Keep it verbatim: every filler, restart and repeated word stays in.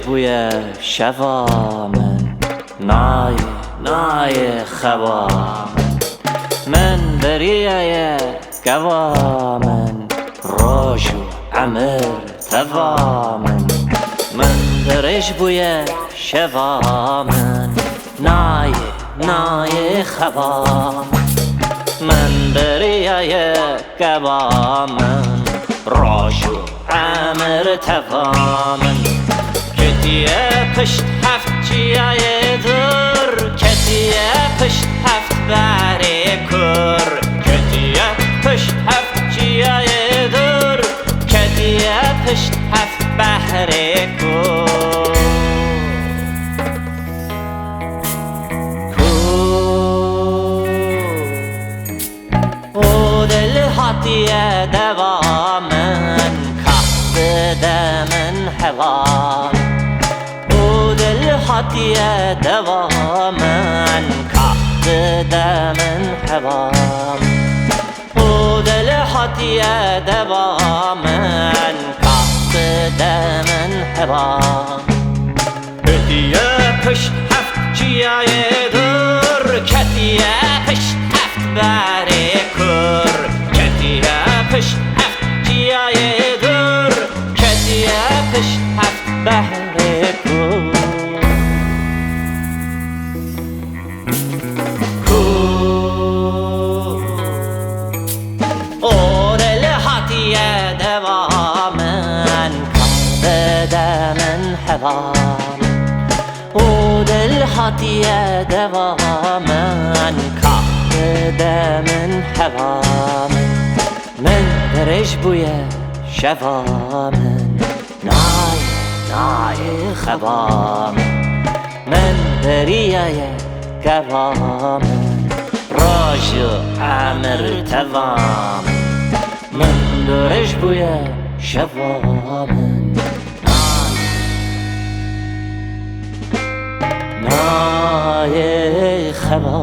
Bûye şeva min, nayê, nayê xewa min. Min beriyaye keva min, roj û emir teva min. Min dirêj bûye şeva min, nayê, nayê xewa min. Min beriyaye keva min, roj û emir teva min. Ketiye pişt heft çiyayê dur, ketiye pişt heft behrê kur, ketiye pişt heft çiyayê dur, ketiye pişt heft behrê kur. Kur. Û dil hatiye deva min, kah dide min heva. Û dil hatiye deva min, kah dide min heva. Û dil hatiye deva min, kah dide min heva. Ketiye pişt heft çiyayê dur, ketiye pişt heft behrê kur, ketiye pişt heft çiyayê dur, ketiye pişt heft behrê kur. Kur. Û dil hatiye deva min, kah dide min heva. Û dil hatiye deva min, kah dide min heva. Min dirêj bûye şeva min, nayê, nayê xewa min. Min beriyaye keva min, roj û emir teva min. Min dirêj bûye şeva min, nayê, nayê xewa